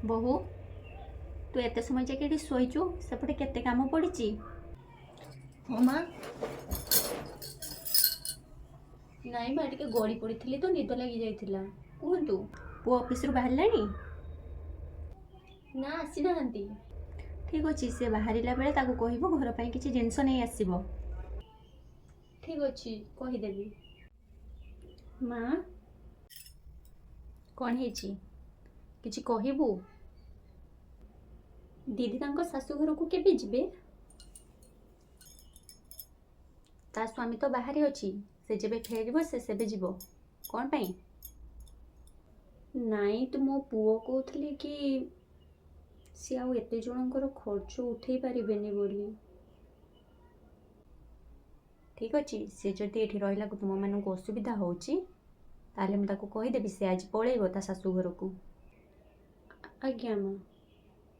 ବୋହୂ, ତୁ ଏତେ ସମୟ ଯାକେ ଏଠି ଶୋଇଛୁ, ସେପଟେ କେତେ କାମ ପଡ଼ିଛି। ହଁ ମା। ନାଇଁ ମା, ଟିକେ ଗଳି ପଡ଼ିଥିଲି ତ ନିଦ ଲାଗି ଯାଇଥିଲା। କୁହନ୍ତୁ, ପୁଅ ଅଫିସରୁ ବାହାରିଲାଣି ନା ଆସିନାହାନ୍ତି? ଠିକ୍ ଅଛି, ସେ ବାହାରିଲା ବେଳେ ତାକୁ କହିବ ଘର ପାଇଁ କିଛି ଜିନିଷ ନେଇ ଆସିବ। ଠିକ୍ ଅଛି, କହିଦେବି। ମା, କ'ଣ ହେଇଛି? କିଛି କହିବୁ? ଦିଦି ତାଙ୍କ ଶାଶୁଘରକୁ କେବେ ଯିବେ? ତା ସ୍ୱାମୀ ତ ବାହାରେ ଅଛି, ସେ ଯେବେ ଫେରିବ ସେ ସେବେ ଯିବ। କ'ଣ ପାଇଁ? ନାଇଁ ତ, ମୋ ପୁଅ କହୁଥିଲେ କି ସିଏ ଆଉ ଏତେ ଜଣଙ୍କର ଖର୍ଚ୍ଚ ଉଠେଇ ପାରିବେନି ବୋଲି। ଠିକ୍ ଅଛି, ସେ ଯଦି ଏଠି ରହିଲାକୁ ତୁମମାନଙ୍କୁ ଅସୁବିଧା ହେଉଛି, ତାହେଲେ ମୁଁ ତାକୁ କହିଦେବି ସେ ଆଜି ପଳେଇବ ତା ଶାଶୁଘରକୁ। ଆଜ୍ଞା ମା।